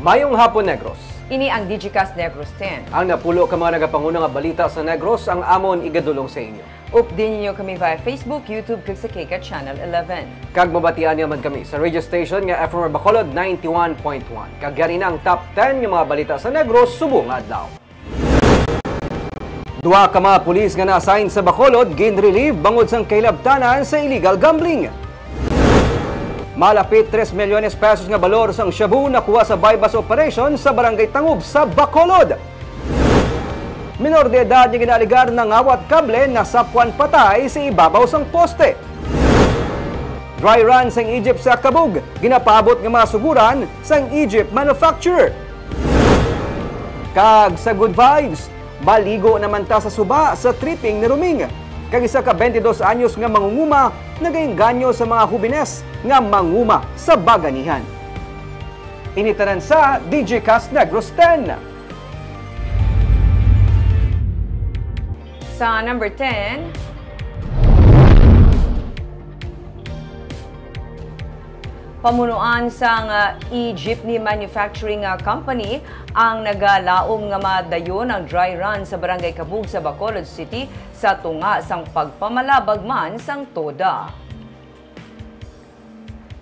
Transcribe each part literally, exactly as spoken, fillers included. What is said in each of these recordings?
Mayong hapon, Negros. Ini ang Digicast Negros ten. Ang napulo ka mga nagapanguna nga balita sa Negros ang amon igadulong sa inyo. Updi ninyo kami via Facebook, YouTube, kag sa Kika Channel eleven. Kag mabatian niyo man kami sa radio station nga F M R Bacolod ninety-one point one. Kag yari na ang top ten nga mga balita sa Negros subong nga adlaw. Duha ka mga pulis nga na-assign sa Bacolod gin-relieve bangod sang kahilabtanan sa illegal gambling. Malapit tres milyones pesos nga balor sang shabu nakuha sa buy-bust operation sa Barangay Tangub sa Bacolod. Minor de edad nga ginaalegar nangawat kable nasapwan patay sa ibabaw sang poste. Dry run sang Egypt sa Kabug, ginapaabot nga mga suguran sang Egypt manufacturer. Kag sa good vibes, maligo naman ta sa suba sa tripping ni Ruming. Kag isa ka twenty-dos anyos nga mangunguma nagaengganyo sa mga hubines nga manguma sa baganihan. Ini tanan sa Digicast Negros ten. Sa number ten, pamunuan sang, ah, e-jeepney manufacturing, ah, company ang nagalaom nga madayon ang dry run sa Barangay Kabug sa Bacolod City sa tunga sang pagpamalabag man sang toda.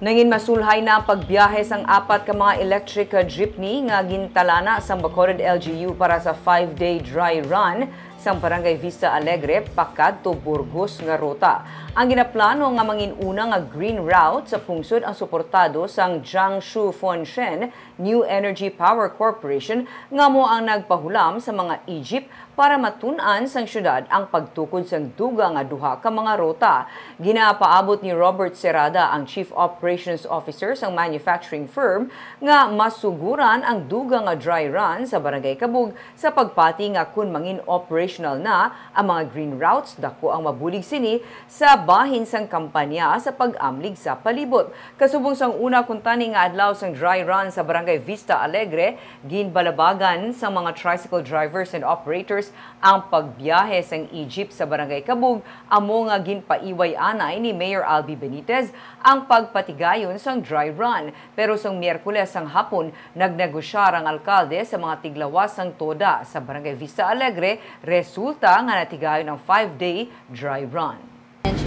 Nangin masulhay na ang pagbiyahe sang apat ka mga electric, ah, jeepney nga gintalana sang Bacolod L G U para sa five-day dry run sang Barangay Vista Alegre pakadto Burgos nga ruta. Ang ginaplano nga mangin-una nga green route sa pungsod ang suportado sang Jiangsu Funshen New Energy Power Corporation, nga amo ang nagpahulam sa mga e-jeep para matun-an sang syudad ang pagtukod sang dugang nga duha ka mga ruta. Ginapaabot ni Robert Serrada, ang Chief Operations Officer sang manufacturing firm, nga masuguran ang dugang nga dry run sa Barangay Kabug sa pagpati nga kon mangin operational na ang mga green routes, daku ang mabulig sini sa bahin sang kampanya sa pag-amlig sa palibot. Kasubong sang una kuntani nga adlaw sang dry run sa Barangay Vista Alegre, ginbalabagan sang mga tricycle drivers and operators ang pagbiyahe sang e-jeep sa Barangay Kabug, amo nga ginpaiway anay ni Mayor Albi Benitez ang pagpatigayon sang dry run. Pero sang Miyerkules sang hapon, nagnegosyar ang alkalde sa mga tiglawas sang toda sa Barangay Vista Alegre, resulta nga natigayon ang five-day dry run.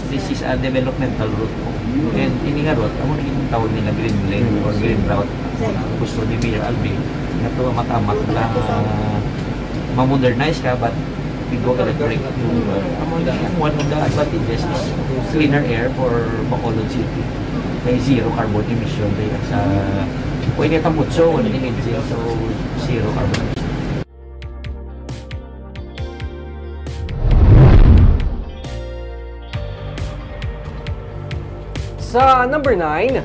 This is a developmental route po. And ini nga route, amo na yung tawag nila green lane or green route. Gusto ni Mayor Alvin, nga to matamak na, ah, ma-modernize ka, but we go electric. Amo na yung one of the advantages is cleaner air for Bacolod City. Kay zero carbon emission, kay sa, pwede tambutso, wala yung engine, so zero carbon emission. Sa number nine,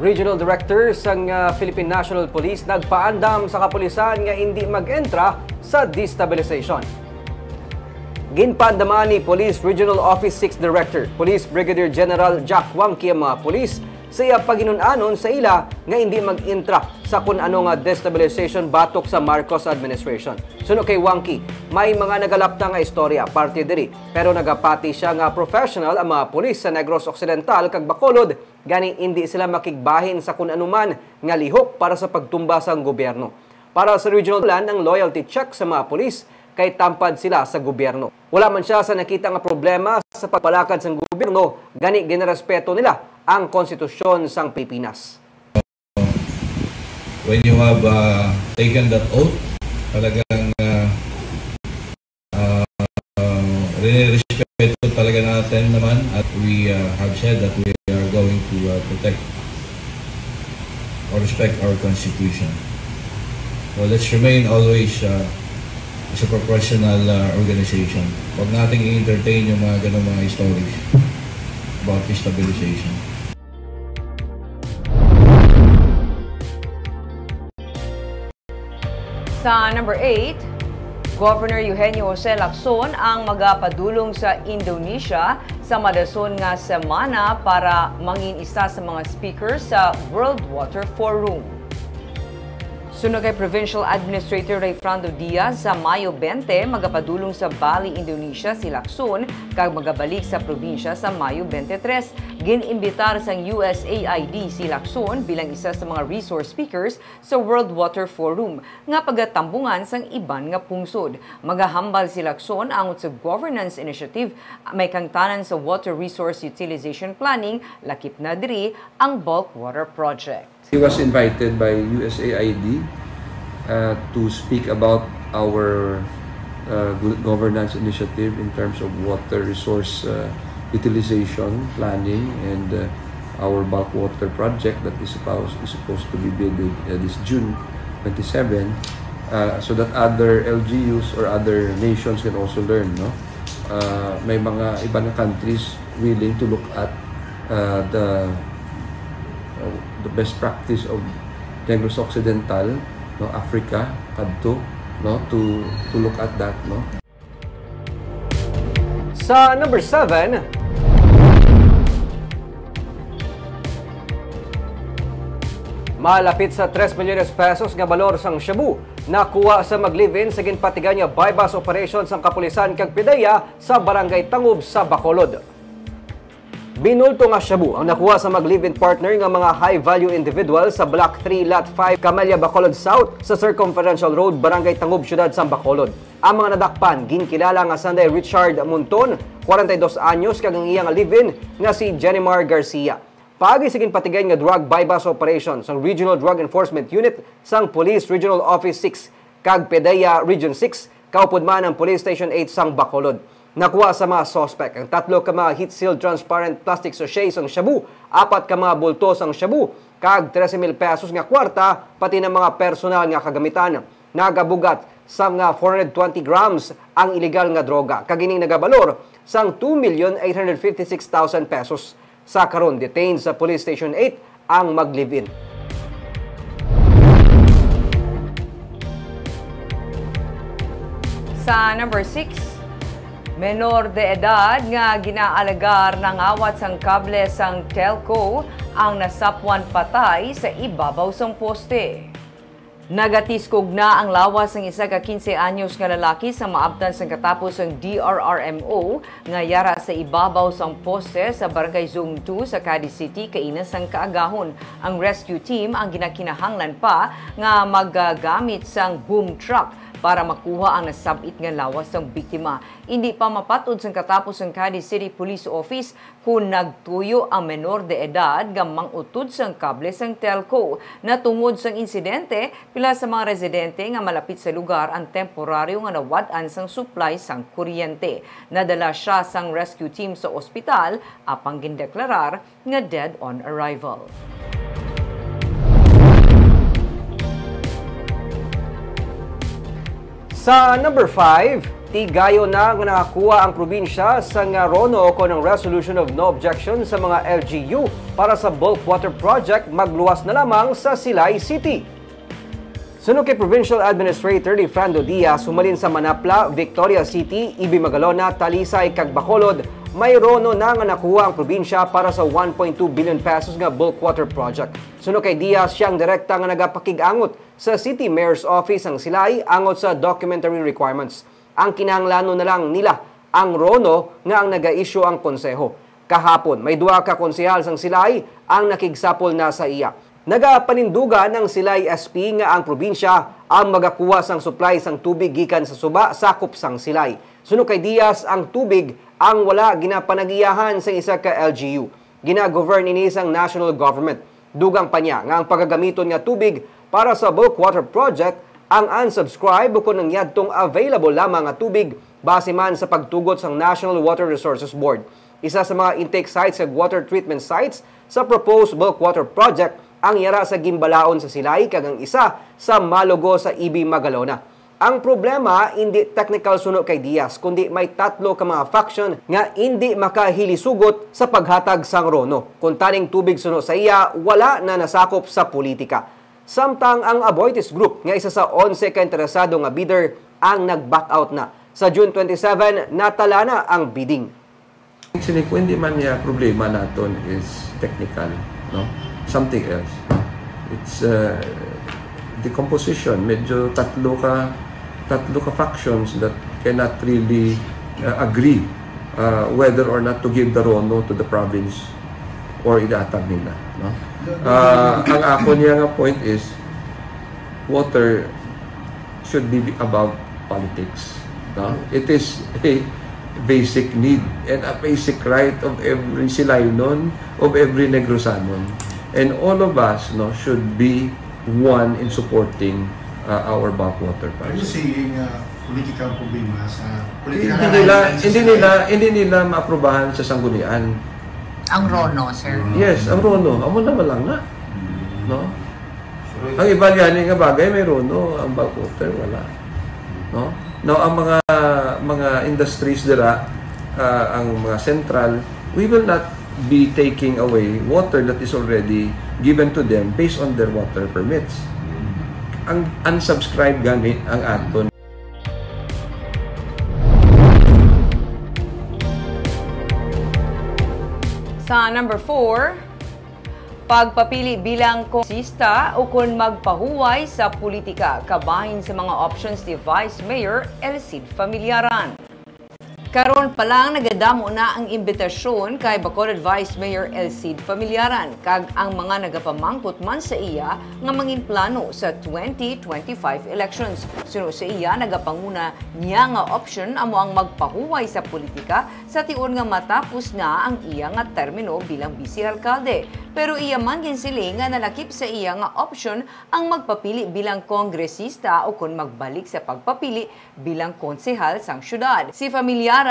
Regional Director sang, ah, Philippine National Police nagpaandam sa kapulisan nga indi mag-entra sa destabilization. Ginpaandaman ni Police Regional Office six Director, Police Brigadier General Jack Wangki, ang mga pulis sa iya paginun-anon sa ila nga indi mag-intra sa kun ano nga destabilization batok sa Marcos administration. Suno kay Wangki, may mga nagalapta nga istorya parte diri, pero nagapati siya nga professional ang mga pulis sa Negros Occidental kag Bacolod, gani indi sila makigbahin sa kun ano man nga lihok para sa pagtumba sang gobyerno. Para sa regional, ang loyalty check sa mga pulis kay tampad sila sa gobyerno. Wala man siya sa nakita nga problema sa pagpalakad sang gobyerno, gani ginarespeto nila ang konstitusyon sang Pilipinas. When you have, uh, taken that oath, talagang, uh, uh, uh, respeto talaga natin naman, at we, uh, have said that we are going to, uh, protect or respect our Constitution. So let's remain always, uh, as a professional, uh, organization. Huwag nating i-entertain yung mga ganong mga stories about destabilization. Sa number eight, Governor Eugenio Jose Lacson ang magapadulong sa Indonesia sa madason nga semana para mangin isa sa mga speaker sa World Water Forum. Suno kay Provincial Administrator Rayfrando Diaz, sa Mayo twenty, magapadulong sa Bali, Indonesia si Lacson kag magabalik sa probinsya sa Mayo twenty-three. Gin-imbitar sang U S A I D si Lacson bilang isa sa mga resource speakers sa World Water Forum nga pagatambungan sang iban nga pungsod. Magahambal si Lacson angot sa governance initiative may kangtanan sa water resource utilization planning, lakip na diri ang bulk water project. He was invited by U S A I D, uh, to speak about our, uh, gu-, governance initiative in terms of water resource, uh, utilization planning and, uh, our bulk water project that is supposed, is supposed to be bidded, uh, this June twenty-seven, uh, so that other L G Us or other nations can also learn, no? Uh, may mga iba nga countries willing to look at, uh, the, uh, the best practice of Negros Occidental, no, Africa, kadto, no, to, to look at that, no? Sa number seven, malapit sa tres milyones pesos nga balor sang shabu nakuha sa mag-live-in sa ginpatigan nga buy-bust operation sang kapulisan kag PDEA sa Barangay Tangub sa Bacolod. Binulto nga shabu ang nakuha sa mag-live-in partner nga mga high-value individual sa Block three, Lot five, Camellia, Bacolod South, sa Circumferential Road, Barangay Tangub, Siyudad sang Bacolod. Ang mga nadakpan ginkilala nga sanday Richard Monton, kwarenta y dos anyos, kag ang iya nga live-in nga si Jenimar Garcia. Paagi sa ginpatigayon nga drug buy-bust operation sang Regional Drug Enforcement Unit sang Police Regional Office six kag PDEA Region six, kaupod man ang Police Station eight sang Bacolod. Nakuha sa mga suspek ang tatlo ka mga heat-sealed transparent plastic sachet sang shabu, apat ka mga bulto sang shabu, kag trese mil pesos nga kwarta, pati na mga personal nga kagamitan. Nagabugat sang, ah, four hundred twenty grams ang iligal nga droga, kag ining nagabalor sang two million eight hundred fifty-six thousand pesos. Sa karon, detained sa Police Station eight ang mag-live-in. Sa number six, menor de edad nga ginaalagar nangawat sang kable sang telco ang nasapwan patay sa ibabaw sang poste. Nagatiskog na ang lawas sang isa ka quince anyos nga lalaki sa maabtan sang katapos sang D R R M O nga yara sa ibabaw sang poste sa Barangay Zone two sa Cadiz City kaina sang kaagahon. Ang rescue team ang ginakinahanglan pa nga magagamit sang boom truck para makuha ang nasab-it nga lawas sang biktima. Indi pa mapat-od sang katapos sang Cadiz City Police Office kon nagtuyo ang menor de edad nga mangutod sang kable sang telco. Natungod sang insidente, pila sa mga residente nga malapit sa lugar ang temporaryo nga nawad-an sang supply sang kuryente. Nadala sia sang rescue team sa ospital, apang gindeklarar nga dead on arrival. Sa number five, tigayon na nga nakakuha ang probinsya sang RONO kon ang Resolution of No Objection sa mga L G U para sa bulk water project magluwas na lamang sa Silay City. Suno kay Provincial Administrator Rayfrando Diaz, humalin sa Manapla, Victoria City, Ibi Magalona, Talisay, kag Bacolod, may RONO na nga nakuha ang probinsya para sa one point two billion pesos nga bulk water project. Suno kay Diaz, siya ang direkta nga nagapakig-angot sa City Mayor's Office ang Silay angot sa documentary requirements. Ang kinahanglanon na lang nila ang RONO nga ang naga-issue ang konseho. Kahapon, may duha ka konsehal sang Silay ang nakigsapol na sa iya. Nagapanindugan ang Silay S P nga ang probinsya ang magakuha sang supply sang tubig gikan sa suba sakop sang Silay. Suno kay Diaz, ang tubig ang wala ginapanag-iyahan sang isa ka L G U. Gina-govern ini sang national government. Dugang pa niya nga ang pagagamiton nga tubig para sa bulk water project ang unsubscribed ukon ang yadtong available lamang nga tubig base man sa pagtugot sang National Water Resources Board. Isa sa mga intake sites kag water treatment sites sa proposed bulk water project ang yara sa Gimbalaon sa Silay kag ang isa sa Malugo sa Ibi Magalona. Ang problema indi technical suno kay Diaz, kundi may tatlo ka mga faction nga indi makahilisugot sa paghatag sang RONO. Kun taning tubig suno sa iya, wala na nasakop sa politika. Samtang ang Aboitiz Group, nga isa sa onse ka interesado nga bidder, ang nag-back out na. Sa June twenty-seven, natala na ang bidding. Sini ko, hindi man niya problema naton is technical, no? Something else. It's, uh, The composition, medyo tatlo ka, tatlo ka factions that cannot really, uh, agree, uh, whether or not to give the RONO to the province or igatag nila, no? Uh, ang ako niya nga point is, water should be above politics, no? It is a basic need and a basic right of every Silainon, of every Negrosanon. And all of us, no, should be one in supporting, uh, our bulk water. Are you saying, uh, political problema sa political alliance? Hindi nila, hindi nila maaprubahan sa sanggunian. Ang RONO, sir. Yes, ang RONO. Amo naman lang na. No? Ang iba gani nga bagay, may RONO, ang bulk water, wala. No? Now, ang mga, mga industries dira, ah, ang mga sentral, we will not be taking away water that is already given to them based on their water permits. Ang unsubscribe gani ang aton. Sa number four, pagpapili bilang kongresista ukon magpahuway sa politika, kabahin sa mga options ni Vice Mayor Elcid Familiaran. Karon pa lang nagadamo na ang imbitasyon kay Bacolod Vice Mayor Elcid Familiaran kag ang mga nagapamangkot man sa iya nga mangin plano sa twenty twenty-five elections. Suno sa iya, nagapanguna niya nga option amo ang magpahuway sa politika sa tion nga matapos na ang iya nga termino bilang bise alkalde. Pero iya man ginsiling nga nalakip sa iya nga option ang magpapili bilang kongresista ukon magbalik sa pagpapili bilang konsehal sang syudad. Si Familiaran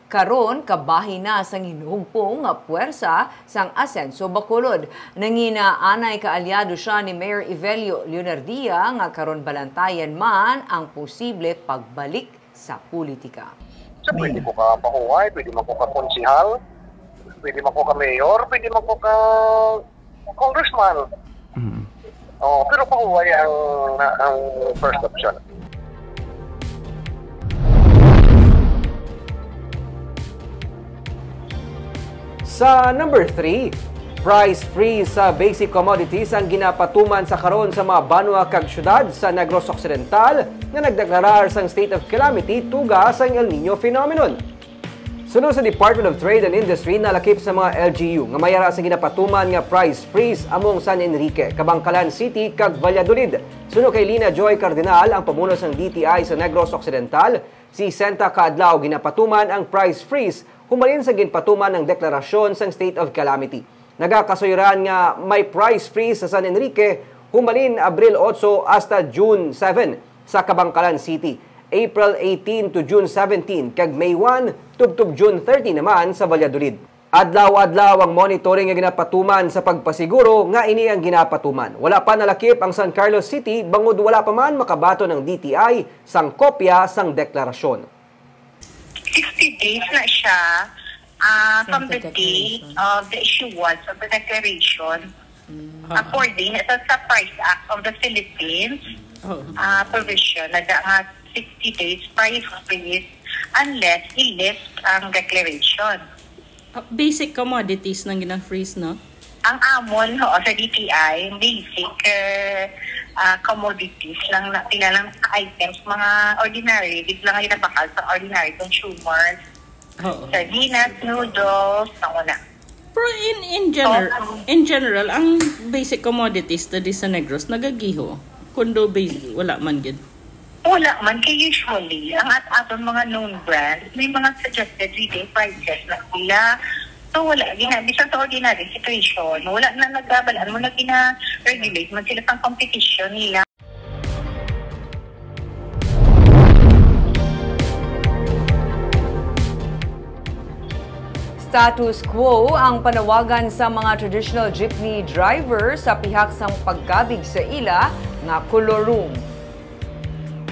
karon kabahin na sang hinugpong nga puwersa sang Asenso Bacolod. Nangina anay kaalyado sia ni Mayor Evelio Leonardia nga karon balantayan man ang posible pagbalik sa politika. So, pwede ko ka pahuway, pwede man ko ka konsehal, pwede man ko ka mayor, pwede man ko ka congressman. Mm. Oh, pero pahuway ang, ang first option. Sa number three, price freeze sa basic commodities ang ginapatuman sa karon sa mga banwa kag syudad sa Negros Occidental nga nagdeklarar sang state of calamity tuga sang El Niño phenomenon. Suno sa Department of Trade and Industry, nalakip sa mga L G U nga may ara sa ginapatuman nga price freeze among San Enrique, Kabankalan City, kag Valladolid. Suno kay Lina Joy Cardinal, ang pamuno sang D T I sa Negros Occidental, sesenta ka adlaw ginapatuman ang price freeze humalin sa ginpatuman ang deklarasyon sang state of calamity. Nagakasuyran nga may price freeze sa San Enrique humalin Abril otso hasta June seven sa Kabankalan City, April eighteen to June seventeen, kag May one tubtob June thirty naman sa Valladolid. Adlaw-adlaw ang monitoring nga ginapatuman sa pagpasiguro nga ini ang ginapatuman. Wala pa nalakip ang San Carlos City bangod wala pa man makabaton ang D T I sang kopya sang deklarasyon. Sixty days na siya, ah, from the date of the issuance of the declaration. According sa, sa Price Act of the Philippines, ah, provision na da nga sixty days price freeze unless i-lift ang declaration. Ah, basic commodities nang gina-freeze, no? Ang amon, oo, sa D T I, basic, eh, ah, commodities lang na, sila lang items, mga ordinary, di lang ginabakal sa ordinary consumers. Oo. Sardinas, noodles, ang una. Pero in, in, gener- in general, ang basic commodities diri sa Negros nagagiho. Kundo basic, wala man gid. Wala man, kay usually, ang at aton mga known brands, may mga suggested retail prices na sila. So, wala, gina, bisan sa ordinary situation, wala na nagbabalaan mo na gina-regulate man sila pang competition nila. Status quo ang panawagan sa mga traditional jeepney driver sa pihak sang pagkabig sa ila nga colorum.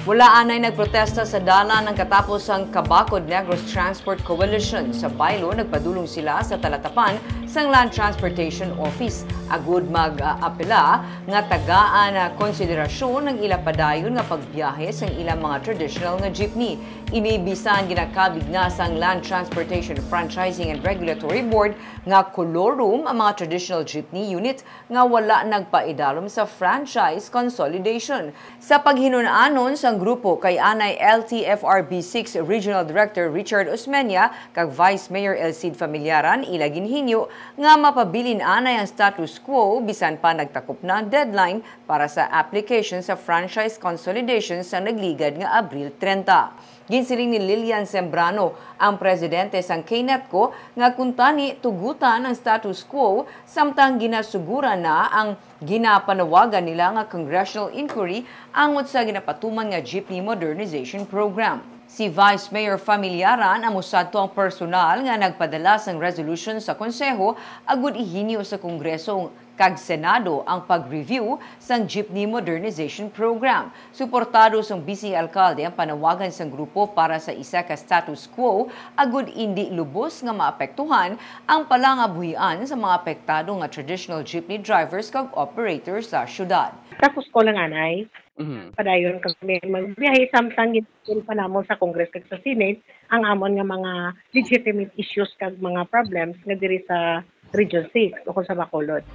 Wala anay nagprotesta sa dalan ang katapos sang Kabakod Negros Transport Coalition. Sa baylo, nagpadulong sila sa talatapan sang Land Transportation Office agud mag-apela nga tagaan na konsiderasyon ang ila padayon nga pagbiyahe sang ilang mga traditional nga jeepney. Ini bisan ginakabig na sang Land Transportation Franchising and Regulatory Board nga kolorum ang mga traditional jeepney unit nga wala nagpaidalom sa franchise consolidation. Sa paghinun-anon sang grupo kay anay L T F R B six Regional Director Richard Osmeña kag Vice Mayor El Cid Familiaran, ila ginhingyo nga mapabilin anay ang status quo bisan pa nagtakop na ang deadline para sa application sa franchise consolidation sa nagligad nga Abril treinta. Ginsiling ni Lilian Sembrano, ang presidente sang KNETCO, nga kuntani tugutan ang status quo samtang ginasuguran na ang ginapanawagan nila nga congressional inquiry angot sa ginapatuman nga jeepney modernization program. Si Vice Mayor Familiaran amo sadto ang personal nga nagpadala sang resolution sa Konseho agud ihinyo sa Kongreso kag Senado ang pag-review sang jeepney modernization program. Suportado sang Vice Alkalde ang panawagan sang grupo para sa isa ka status quo agud indi lubos nga maapektuhan ang palangabuhian sa mga apektado nga traditional jeepney drivers kag operators sa syudad. Status quo lang anay. Mhm. Padayon kami magbiyahe samtang gin-, gin pa namon sa Congress kag sa Senate ang amon nga mga legitimate issues kag mga problems nga diri sa Region six o kung sa Bacolod.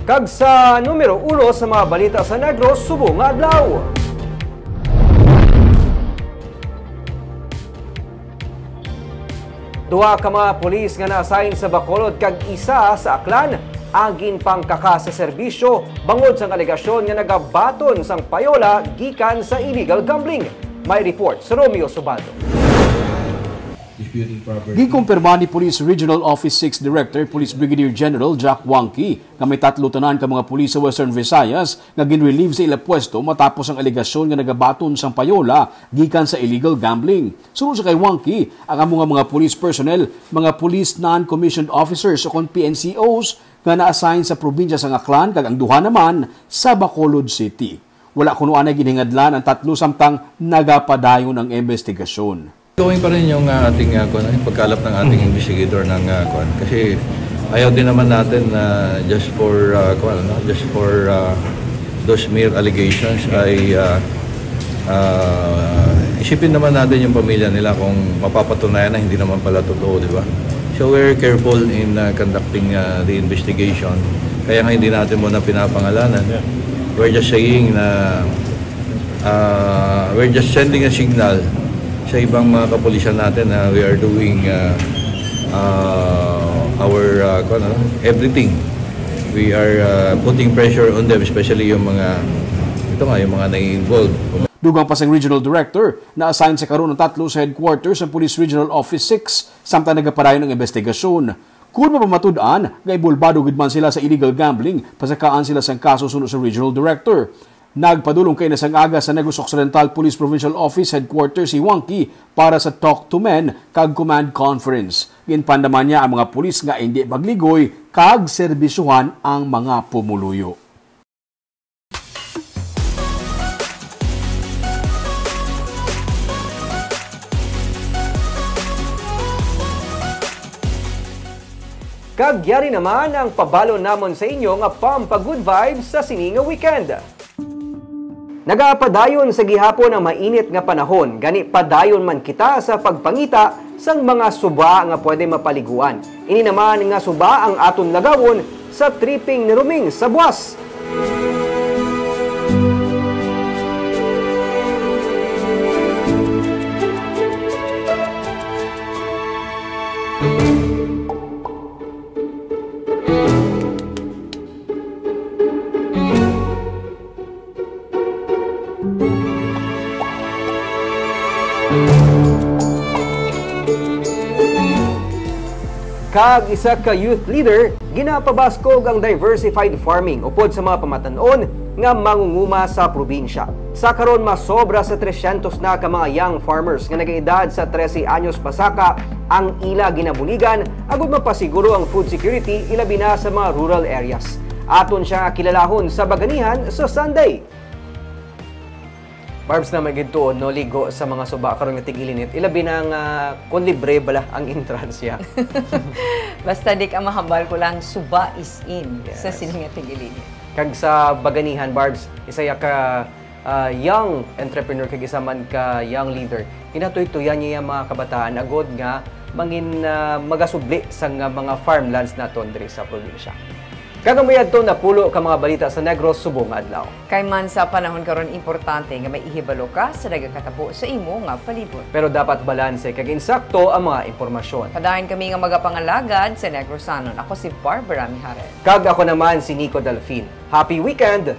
Kag sa numero uno sa mga balita sa Negros subong nga adlaw. Duha ka mga pulis nga na-assign sa Bacolod kag isa sa Aklan ang ginpangkaka sa serbisyo bangod sang alegasyon nga nagabaton sang payola gikan sa illegal gambling. May report sa Romeo Subaldo. Ginkumpirma ni Police Regional Office six Director Police Brigadier General Jack Wangki nga may tatlo tanan ka mga pulis sa Western Visayas nga ginrelieve sa ila pwesto matapos ang alegasyon nga nagabaton sang payola gikan sa illegal gambling. Suno sa kay Wangki, ang amo nga mga police personnel, mga police non-commissioned officers o kon P N C Os nga na-assign sa probinsya sang Aklan kag ang duha naman sa Bacolod City. Wala kuno anay ginhingadlan ang tatlo samtang nagapadayon ang imbestigasyon. Going pa rin yung, ah, ating, ah, kuwan, yung pagkalap ng ating Mhm. investigator ng, ah, kuwan. Kasi ayaw din naman natin na just for, ah, kuwan, ano, just for, ah, those mere allegations ay, ah, ah, isipin naman natin yung pamilya nila kung mapapatunayan na hindi naman pala totoo, di ba? So we're careful in, ah, conducting, ah, the investigation. Kaya nga hindi natin muna pinapangalanan. Yeah. We're just saying na Ah, we're just sending a signal sa ibang mga kapulisan natin na we are doing, ah, ah, our, ah, kung ano, everything. We are, ah, putting pressure on them, especially yung mga, ito nga, yung mga nai-involve. Dugang pa sang Regional Director, na-assign sa karon ang tatlo sa headquarters sa Police Regional Office six, samtang nagapadayon ang investigasyon. Kung mapamatud-an nga inbolbado gid man sila sa illegal gambling, pasakaan sila sang kaso suno sa Regional Director. Nagpadulong kaina sang aga sa Negros Occidental Police Provincial Office Headquarters si Wangki para sa Talk to Men kag Command Conference. Ginpaandam man niya ang mga pulis nga indi magligoy kag serbisyuhan ang mga pumuluyo. Kag yari naman ang pabalo namon sa inyo nga pampa-good vibes sa sini nga weekend. Nagapadayon sa gihapon ang mainit nga panahon, gani padayon man kita sa pagpangita sang mga suba nga pwede mapaliguan. Ini naman nga suba ang aton lagawon sa tripping ni Roming sa Buas. Kag isa ka youth leader, ginapabaskog ang diversified farming upod sa mga pamatan-on nga mangunguma sa probinsya. Sa karon, masobra sa trescientos na ka mga young farmers nga nagaedad sa trese anyos pasaka ang ila ginabuligan agud mapasiguro ang food security, ilabi na sa mga rural areas. Aton siya nga kilalahon sa Baganihan sa Sunday. Barbs, na may gituon, no, ligo sa mga suba karon nga tig-ilinit. Ilabi na nga kung libre bala ang entrance niya. Basta di ka mahambal ko lang, suba is in sa Yes. sining nga tig-ilinit. Kag sa baganihan, Barbs, isa ya ka ah, young entrepreneur kag isa man ka young leader. Ginatuytoyan niya ang mga kabataan agod nga mangin ah, magasubli sa nga mga farmlands naton diri sa probinsya. Kag amoy adto napulo ka mga balita sa Negros subong nga adlaw. Kay man sa panahon karon, importante nga may ihibalo ka sa nagakatabo sa imo nga palibot. Pero dapat balanse kag insakto ang mga impormasyon. Padayon kami nga magapangalagad sa Negrosanon. Ako si Barbara Mijares. Kag ako naman si Nico Delfin. Happy weekend!